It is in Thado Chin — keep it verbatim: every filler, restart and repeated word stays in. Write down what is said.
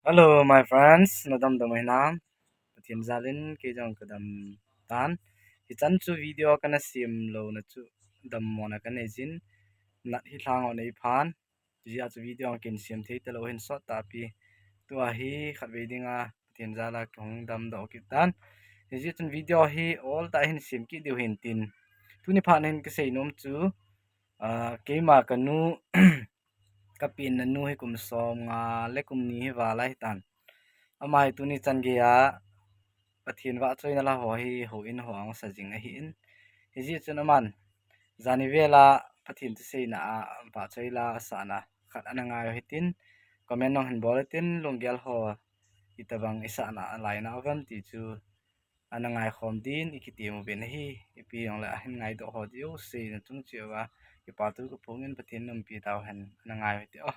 Hello my friends, nadam dam hinam? Pathen jalin kei jong kadam tan. Hichan chu video kana sem louna chu dammona kanei jin, nat hi lhang o nei phan. Hijeh a chu video kin sem thei talou hin sot tahpi. Tua hi khatvei dinga Pathen jala kahung damdoh kit tan. Hijeh chun video hi ol tah hin sem kit diu hin tin. Tuni phat hin kasei nom chu, keima kanu, kapenna nu hi kum somnga le kum ni hi val ahitan. Ama hi tuni chan geiya Pathen vahchoina la ho hi houin ho ahung sa jing ahin. Hijeh chun aman jani vela Pathen thuseina a vahchoi la asahna khat ana ngai u hitin, comment nong hin bol utin, lunggel ho itobang isahna alainau vem ti chu ana ngaikhom din ikitem uvin ahi. Ipi jongle ahin ngaidoh ho jouse nachung cheh uva kipathu kaphongin, Pathen in umpi tauhen, ana ngai u hite o.